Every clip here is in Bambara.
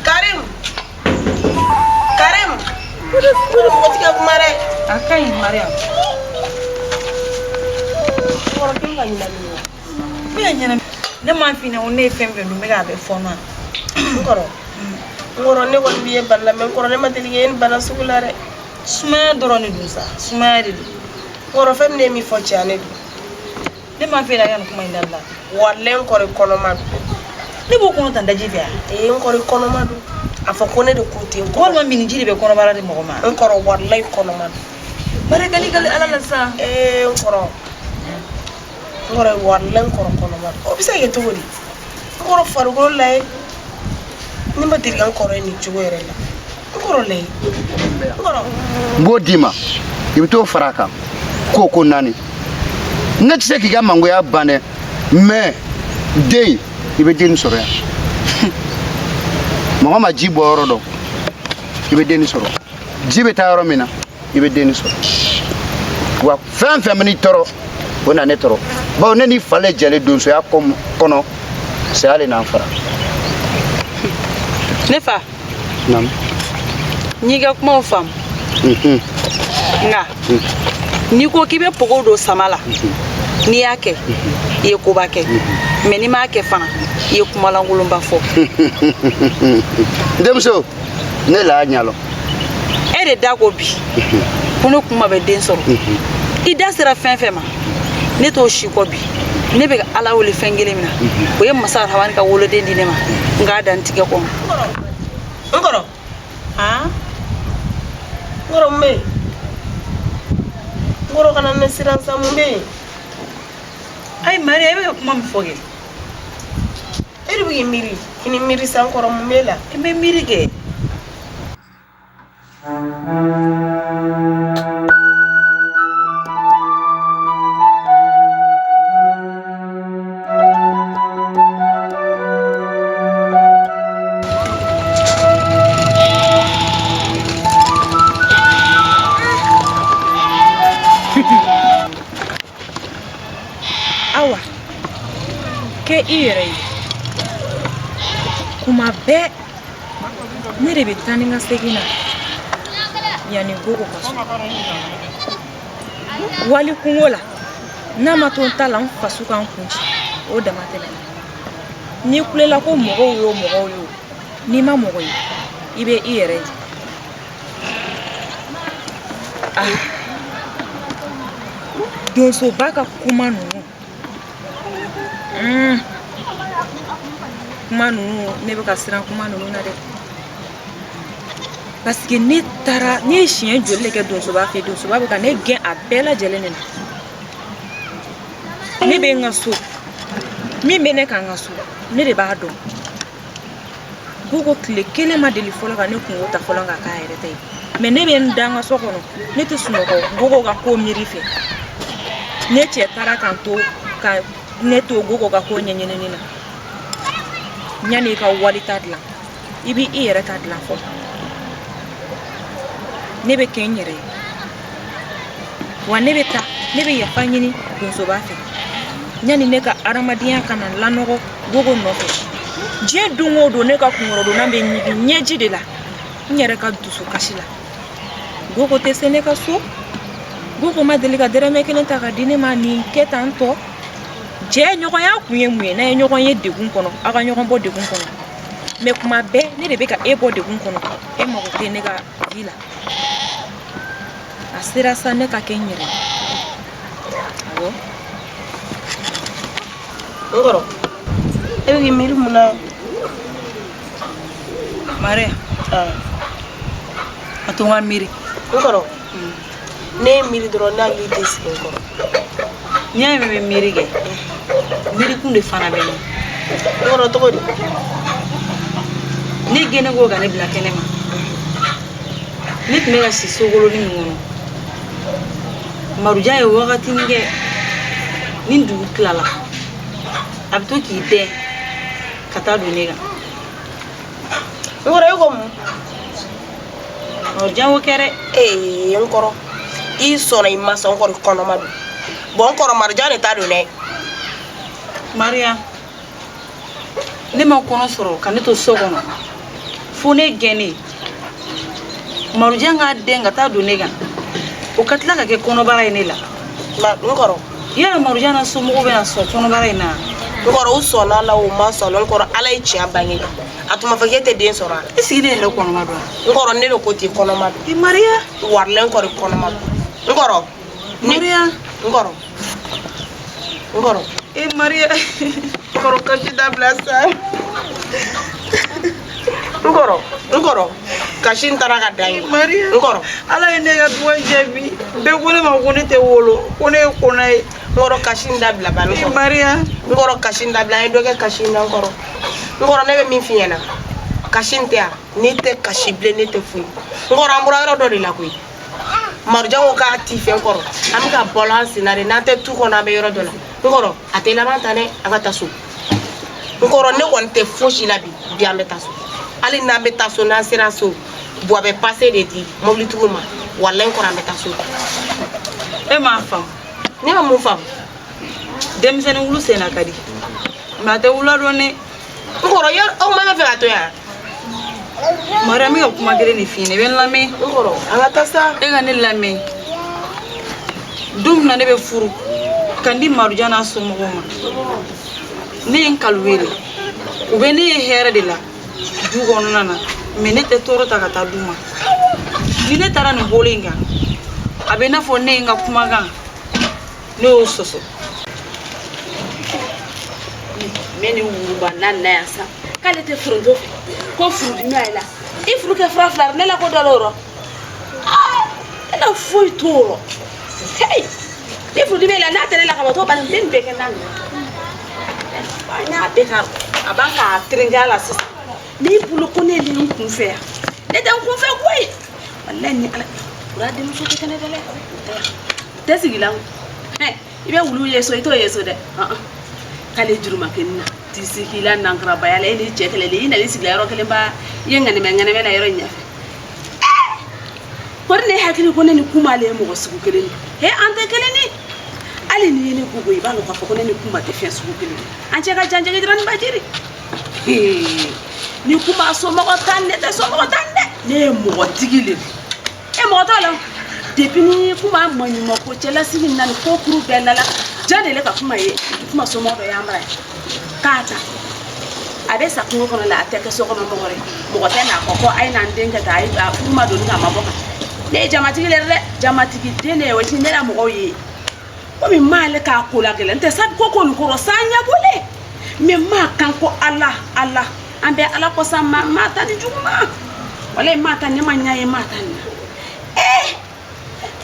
Karim Karim mɔgɔ tɛ ka kuma dɛ. A ka ɲi Mariam. Kɔrɔ k'i ka ɲɛnamini wa? Ne ka ɲɛnamini. Ne m'a f'i ɲɛna ko ne ye fɛn fɛn dun n bɛ k'a bɛɛ fɔɔnɔ. N kɔrɔ n kɔrɔ ne kɔni b'i ye bana la mais n kɔrɔ ne ma deli k'e ni bana sugu la dɛ. Sumaya dɔrɔn de don sa, sumaya de don. N kɔrɔ fɛn min ne ye min fɔ tiɲɛ ne don. Ne m'a f'e la ka nin kuma in dabila. Walayi n kɔrɔ i kɔnɔma don. Ne b'o kɔnɔ ta daji fɛ yan. Ee n kɔrɔ i kɔnɔma don. A fɔ ko ne de ko ten. Walima miniji de bɛ kɔnɔbara di mɔgɔ ma. N kɔrɔ walayi kɔnɔma don. Barikali kali Ala la sa. Ee n kɔrɔ n kɔrɔ walayi n kɔrɔ kɔnɔma don. O bɛ se ka kɛ cogo di? N kɔrɔ farikolo lajɛ. Ne ma deli ka n kɔrɔ ye nin cogo yɛrɛ la. N kɔrɔ lajɛ. N kɔrɔ. N b'o d'i ma i bɛ t'o fara a kan ko ko naani ne tɛ se k'i ka mangoya ban dɛ mais den i bɛ den sɔrɔ yan mɔgɔ ma ji bɔ yɔrɔ dɔn i bɛ den sɔrɔ ji bɛ taa yɔrɔ min na i bɛ den sɔrɔ wa fɛn fɛn bɛ n'i tɔɔrɔ o na ne tɔɔrɔ bawo ne n'i fa le jɛlen donsoya kɔnɔ saya le n'an fara. Ne fa. Naamu. N y'i ka kumaw faamu. Nka n'i ko k'i bɛ pogo don sama la n'i y'a kɛ i ye koba kɛ mais n'i m'a kɛ fana i ye kumalankolonba fɔ. N denmuso ne la ɲɛ lɔn. E de da ko bi ko ne kun ma bɛ den sɔrɔ i da sera fɛn fɛn ma ne t'o si kɔ bi ne bɛ ka Ala wele fɛn kelen min na o ye masa Rahamani ka woloden di ne ma n k'a da n tigɛ kɔnɔ. N kɔrɔ. Han? N kɔrɔ mun bɛ yen? N kɔrɔ kana ne siran sa mun bɛ yen? Ayi Maria e bɛ ka kuma min fɔ kɛ. E de bɛ k'i miiri k'i ni miiri sa n kɔrɔ mun b'e la? I bɛ miiri kɛ. Awa kɛ i yɛrɛ ye kuma bɛɛ ne de bɛ taa ni n ka segin na yanni gogo ka so wali kungo la n'a ma to n ta la n faso ka n kun ci o dama tɛmɛna n'i kulela ko mɔgɔw y'o mɔgɔw y'o n'i ma mɔgɔ ye i bɛ i yɛrɛ ye ah donsoba ka kuma ninnu kuma ninnu ne bɛ ka siran kuma ninnu na dɛ parce que ne taara ne ye siɲɛ joli de kɛ donsoba fɛ donsoba bɛ ka ne gɛn a bɛɛ lajɛlen de na ne bɛ n ka so min bɛ ne kan n ka so ne de b'a dɔn gogo tile kelen ma deli fɔlɔ ka ne kungo ta fɔlɔ ka k'a yɛrɛ ta ye mais ne bɛ n da n ka so kɔnɔ ne tɛ sunɔgɔ gogo ka ko miiri fɛ. Ne cɛ taara k'an to ka ne to Gogo ka ko ɲɛɲinini na. Yanni i ka wali ta dilan, i b'i i yɛrɛ ta dilan fɔlɔ. Ne bɛ kɛ n yɛrɛ ye. Wa ne bɛ taa, ne bɛ yafa ɲini donsoba fɛ. Yanni ne ka adamadenya ka na lanɔgɔ Gogo nɔfɛ. Diɲɛ don o don ne ka kunkɔrɔdonnan bɛ ɲigin ɲɛji de la. N yɛrɛ ka dusukasi la. Gogo tɛ se ne ka so. Gogo ma deli ka dɛrɛmɛ kelen ta ka di ne ma nin kɛ tan tɔ. Jɛ ɲɔgɔnya kun ye mun ye? N'a ye ɲɔgɔn ye degun kɔnɔ, aw ka ɲɔgɔn bɔ degun kɔnɔ. Mais kuma bɛɛ ne de bɛ ka e bɔ degun kɔnɔ. E mago tɛ ne ka vie la. A sera sa ne ka kɛ n yɛrɛ ye. Awɔ. N kɔrɔ, e bɛ k'i miiri mun na? Maria, a to n ka miiri. N kɔrɔ, ne ye miiri dɔrɔn ne hakili tɛ sigi n kɔrɔ. N'i y'a ye n bɛ miiri kɛ, miirikun de fana bɛ n na. N kɔrɔ, cogo di? Ne gɛnnen ko ka ne bila kɛnɛ ma, ne tun bɛ ka si sokolonin min kɔnɔ, Marujan ye wagatinin kɛ ni dugu tilala, a bɛ to k'i dɛn ka taa don ne kan. N kɔrɔ, e ko mun? Marujan y'o kɛ dɛ. Ee, n kɔrɔ, i sɔnna i ma sɔn, n kɔrɔ, kɔnɔma don. Bon, n kɔrɔ, Marujan de ta don dɛ. Maria, ne ma kɔnɔ sɔrɔ ka ne to so kɔnɔ fo ne gɛnnen, Marujan k'a dɛn ka taa don ne kan, o ka tila ka kɛ kɔnɔbara ye ne la. Ma n kɔrɔ. Yala Marujan na somɔgɔw bɛna sɔn kɔnɔbara in na? N kɔrɔ, u sɔnna la, o ma sɔn la, n kɔrɔ, Ala ye tiɲɛ bange. A tun ma fɔ k'e tɛ den sɔrɔ a la. Est ce que ne yɛrɛ kɔnɔma don? N kɔrɔ, ne de ko ten, kɔnɔma don. E Maria. Warilen, n kɔrɔ, kɔnɔma don. N kɔrɔ. Maria. N kɔrɔ. N kɔrɔ. E Maria. N kɔrɔ, kasi dabila sa. N kɔrɔ, n kɔrɔ, kasi n taara ka da ye. Maria. N kɔrɔ. Ala ye ne ka duwa jaabi. Bɛɛ ko ne ma ko ne tɛ wolo, ko ne ye kɔnɔ ye. N kɔrɔ, kasi n dabila ba, n kɔrɔ. Maria. N kɔrɔ, kasi n dabila, an ye dɔ kɛ kasi in na, n kɔrɔ. N kɔrɔ, ne bɛ min f'i ɲɛna, kasi n tɛ yan, n'i tɛ kasi bilen, ne tɛ foyi. N kɔrɔ, an bɔra yɔrɔ dɔ de la koyi. Marujan ko k'a t'i fɛ, n kɔrɔ. An bɛ ka bɔlɔ an sen na de, n'an tɛ tu kɔnɔ, an bɛ yɔrɔ dɔ la. N kɔrɔ, a tɛ laban tan dɛ, an ka taa so. N kɔrɔ, ne kɔni tɛ fosi la bi, bi an bɛ taa so. Hali n'an bɛ taa so, n'an sera so, Buwa bɛ pase de di mobilitigiw ma. Walayi, n kɔrɔ, an bɛ taa so. E m'a faamu. Ne ma mun faamu? Denmisɛnnin wulu senna ka di, mais a tɛ wula dɔn dɛ. N kɔrɔ, yɔrɔ aw ma bɛ fɛ ka to yan? Maria, n bɛ ka kuma kelen de f'i ɲɛna, i bɛ n lamɛn. N kɔrɔ, an ka taa sa. E ka ne lamɛn. Don min na ne bɛ furu ka n di Marujan n'a somɔgɔw ma, ne ye n kalu wele. U bɛ ne ye hɛrɛ de la du kɔnɔna na, mais ne tɛ tɔɔrɔ ta ka taa d'u ma. Ni ne taara nin bolo in kan, a bɛ i n'a fɔ ne ye n ka kumakan, ne y'o sɔsɔ. Mɛ ni wuruba naani na yan sa, k'ale tɛ foronto fɛ, ko furudimi a la. I furu kɛ fura fila, ne la ko dɔ la o rɔ. Ne la foyi t'o rɔ. Hey, ni furudimi la, n'a tɛ ne la ka ban, t'o bali ne nin bɛɛ kɛ n'a minɛ. N y'a bɛɛ ka a ban k'a terenge a la sisan. N'i bolo ko ne ye n kun fɛ yan, ne tɛ n kun fɛ koyi. Walayi ni Ala kura denmuso tɛ kɛnɛ dɛ, tɛ sigi la. I bɛ wulu ye so, i t'o ye so dɛ. K'ale juru ma kɛ nin na, t'i se k'i la nankarabaya la, e n'i cɛ kɛlɛlen, i nana i sigi yɔrɔ kelen ba, i ye ŋanimɛ ŋanimɛ la yɔrɔ in ɲɛfɛ. Kɔri ne hakili ko ne ni kuma ale ye mɔgɔ sugu kelen ye. He, an tɛ kelen ye. Hali n'i ye ne gogo, i b'a dɔn k'a fɔ ko ne ni kuma tɛ fɛn sugu kelen ye. An cɛ ka jan jɛgɛ jira ni bajiri. Ni kuma somɔgɔ tan, ne tɛ somɔgɔ tan dɛ. Ne ye mɔgɔtigi le ye. E mɔgɔ t'o la. Depuis ni kuma maɲuman ko cɛlasigi na ni ko kuru bɛɛ la, ja de le ka kuma ye. Kuma somɔgɔ dɔ y'an bara ye. K'a ta. A bɛ sa kungo kɔnɔ la, a tɛ kɛ so kɔnɔ mɔgɔ ye. Mɔgɔ tɛ n'a kɔ ko a ye n'an den kɛ tan, a ye a furu ma donni k'a ma bɔ kan. Ne ye jamatigi le dɛ, jamatigi den de ye o ti ne la mɔgɔw ye. Komi m'ale k'a ko la gɛlɛn, n tɛ sabu ko ko nin kɔrɔ san ɲɛbɔlen. Mais m'a kan ko Ala, Ala. An bɛ Ala kɔ sa, ma ta ni jugu ma. Walayi ma ta ne ma ɲɛ ye, ma ta nin na.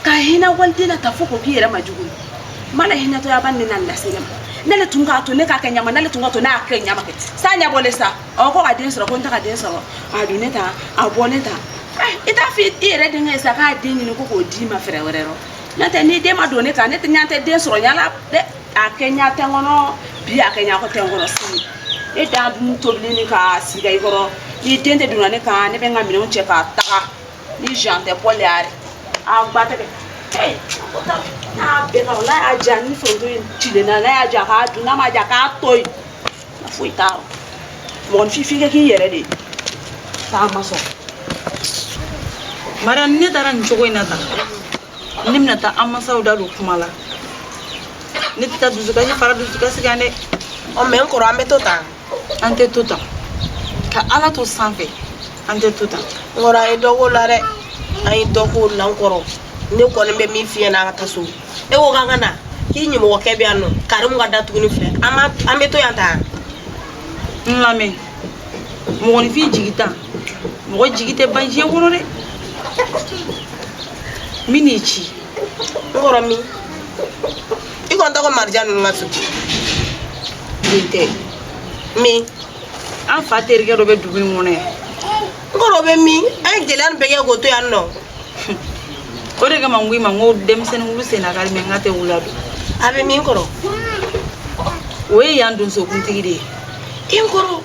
Ka hinɛ waliden na ta fo k'o k'i yɛrɛ ma jugu. Mala hinɛ tɔ ya ban ne na lase ne ma. Ne le tun k'a to ne k'a kɛ ɲama, ne le tun k'a to ne y'a kɛ ɲama kɛ. Sa ɲɛbɔlen sa, ɔ ko ka den sɔrɔ, ko n tɛ ka den sɔrɔ. A don ne ta, a bɔ ne ta. I t'a fɔ i yɛrɛ denkɛ ye sa k'a den ɲini ko k'o d'i ma fɛɛrɛ wɛrɛ rɔ. N'o tɛ ni den ma don ne kan, ne tɛ ɲa tɛ den sɔrɔ ɲa la dɛ. A kɛ ɲa tɛ n kɔnɔ bi, a kɛ ɲa tɛ n kɔnɔ sini. Ne dan dumuni tobili ni ka sigi i kɔrɔ. Ni den tɛ donna ne kan, ne bɛ n ka minɛnw cɛ k'a taga. Ni Jean tɛ Paul y'a a ba tɛ kɛ. Hey, n'a bɛɛ ka n'a y'a diya ni foronto in cilen na, n'a y'a diya k'a dun, n'a ma diya k'a to yen, foyi t'a rɔ. Mɔgɔnifin f'i ka k'i yɛrɛ de ye. Taa ma sɔn. Mariam, ne taara nin cogo in na tan, ne bɛna taa an masaw da don kuma la. Ne tɛ taa dusukasi fara dusukasi kan dɛ. Ɔ mais n kɔrɔ, an bɛ to tan. An tɛ to tan, ka Ala to sanfɛ, an tɛ to tan. N kɔrɔ, an ye dɔ k'o la dɛ, an ye dɔ k'o la. N kɔrɔ, ne kɔni bɛ min f'i ɲɛna, an ka taa so. E ko k'an ka na k'i ɲɛmɔgɔkɛ bɛ yan nɔ, Karimu ka da tuguni filɛ. An ma an bɛ to yan tan. N lamɛn, mɔgɔninfin jigi tan, mɔgɔ jigi tɛ ban diɲɛ kɔnɔ dɛ. Min n'i ci. N kɔrɔ, min i kɔni tɔgɔ Marija ninnu ka so? Den tɛ. Min? An fa terikɛ dɔ bɛ dugu in kɔnɔ yan. N kɔrɔ, o bɛ min? An ye gɛlɛya nin bɛɛ kɛ k'o to yan nɔ. O de kama n ko i ma n ko denmisɛnnin wulu senna kari, mais n k'a tɛ wula don. A bɛ min, kɔrɔ? O ye yan donsokuntigi de ye. I n kɔrɔ.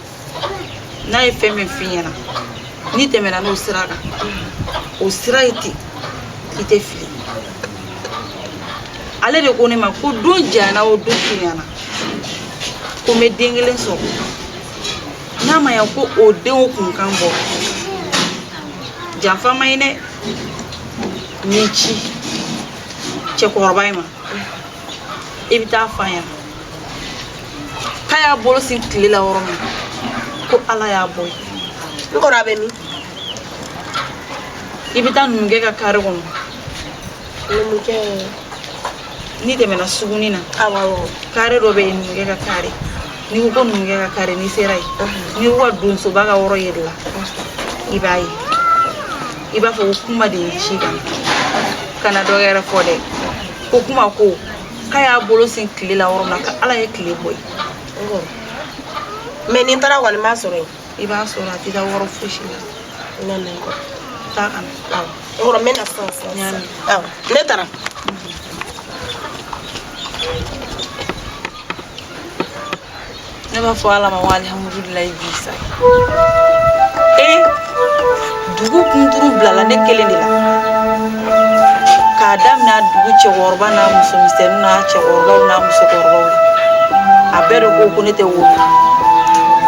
N'a ye fɛn fɛn f'i ɲɛna, n'i tɛmɛna n'o sira kan, o sira ye ten, i tɛ fili. Ale de ko ne ma ko don janyana o don surunyana, ko n bɛ den kelen sɔrɔ, n'a ma ɲɛ ko o denw kunkan bɔ janfa ma ɲi dɛ. N ye ci cɛkɔrɔba in ma, i bɛ taa f'a ɲɛna k'a y'a bolo sin tile la yɔrɔ min, ko Ala y'a bɔ yen. N kɔrɔ, a bɛ min? I bɛ taa numukɛ ka kare kɔnɔ. Numukɛ? N'i tɛmɛna suguni na, Awɔ, awɔ. kare dɔ bɛ yen, numukɛ ka kare. N'i ko ko numukɛ ka kare, n'i sera yen, n'i ko ka donsoba ka yɔrɔ yir'i la, i b'a ye. I b'a fɔ ko kuma de ye ci ka na, kana dɔ wɛrɛ fɔ dɛ, ko kuma ko k'a y'a bolo sin tile la yɔrɔ min na, ko Ala ye tile bɔ yen. N kɔrɔ, mais ni n taara kɔni, n b'a sɔrɔ yen? I b'a sɔrɔ, a tɛ taa yɔrɔ fosi la. N y'a mɛn, n kɔrɔ. Taa ka na. Awɔ, n kɔrɔ, n bɛ na sisan sisan. N y'a mɛn. Awɔ, ne taara. Ne b'a fɔ Ala ma ko alihamudulilayi bi sa. Ee, dugu kunturu bilala ne kelen de la, k'a daminɛ a dugu cɛkɔrɔba n'a musomisɛnnin n'a cɛkɔrɔbaw n'a musokɔrɔbaw la, a bɛɛ de ko ko ne tɛ wolo,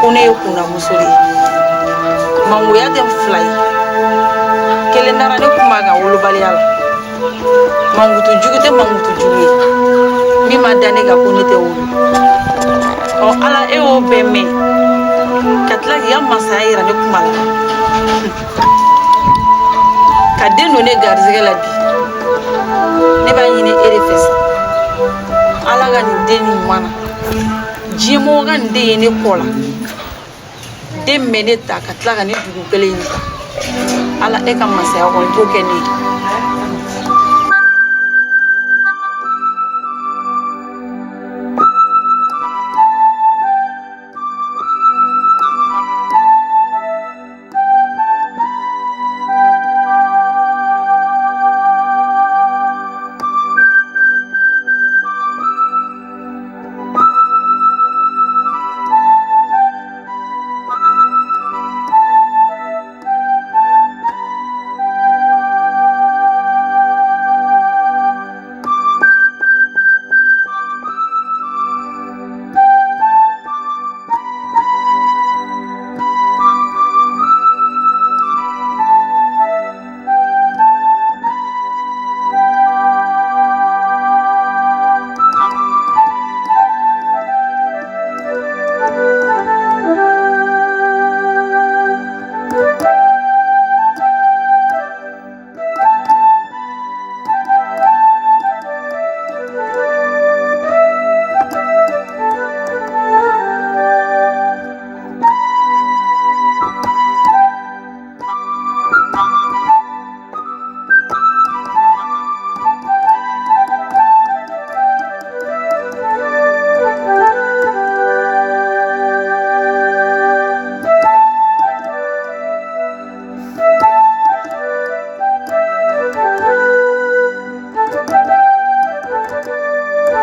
ko ne ye kunnamuso de ye. Mangoya tɛ fila ye, kelen dara ne kuma kan wolobaliya la. Mankutu jugu tɛ mankutu jugu ye min ma da ne kan ko ne tɛ wolo. Ɔ Ala, e y'o bɛɛ mɛn ka tila k'i ka masaya yira ne kuma la, ka den don ne garizɛgɛ la. Bi ne b'a ɲini e de fɛ sa, Ala ka nin den nin ɲuman na, diɲɛmɔgɔ ka nin den ye ne kɔ la, den min bɛ ne ta ka tila ka ne dugu kelen in ta. Ala, e ka masaya kɔnɔ, i t'o kɛ ne ye. An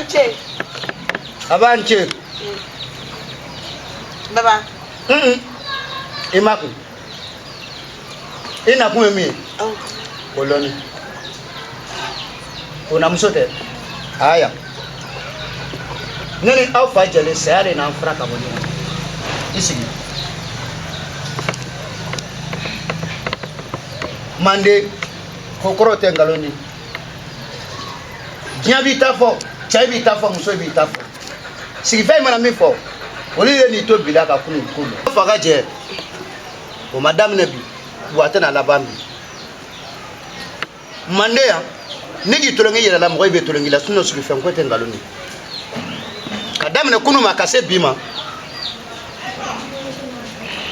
ce. A b'an ce. Baba. I ma kun. I nakun ye min ye, o lɔnni. O namuso tɛ. Aya. Ne ni aw fa jɛlen saya de n'an fara ka bɔ ɲɔgɔn na. I sigi. Mande ko kɔrɔ tɛ nkalon ye. Diɲɛ b'i ta fɔ, cɛ b'i ta fɔ, muso b'i ta fɔ. Sigifɛn mana min fɔ, olu ye n'i to bila ka kunun ko don. Fa ka jɛ, o ma daminɛ bi, wa a tɛna laban bi. Mande yan, ne k'i tolonkɛ i yɛrɛ la, mɔgɔ bɛ tolonkɛ i la, sinon sigifɛn ko tɛ nkalon ye. Ka daminɛ kunun ma ka se bi ma,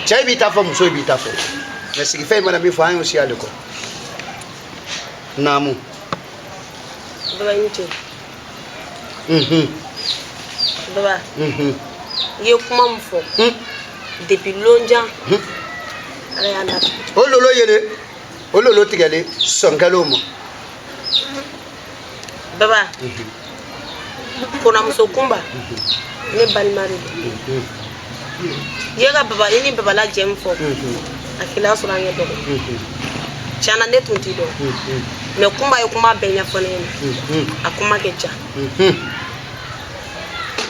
cɛ b'i ta fɔ, muso b'i ta fɔ, mais sigifɛn mana min fɔ, an y'o si ale kɔ. Naamu. Baba i ni ce. Baba. I ye kuma min fɔ. Depuis lonjan. Ala y'a latigɛ. O lolo yele, o lolo tigɛlen sɔn kɛlen o ma. Baba. Konamuso kunba. Ne balima de don. I ye ka baba i ni baba la jɛ min fɔ. A kila sɔrɔ an ye dɔgɔ. Tiɲɛna ne tun t'i dɔn. Mais kunba ye kuma bɛɛ ɲɛfɔ ne ɲɛna. A kuma kɛ ca.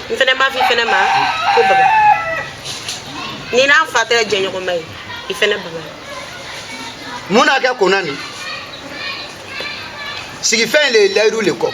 N fɛnɛ b'a f'i fɛnɛ ma ko baba. N'i n'a fa tɛ jɛɲɔgɔnma ye, i fɛnɛ baba ye. Mun n'a kɛ kona nin? Sigifɛn le ye layidu le kɔ.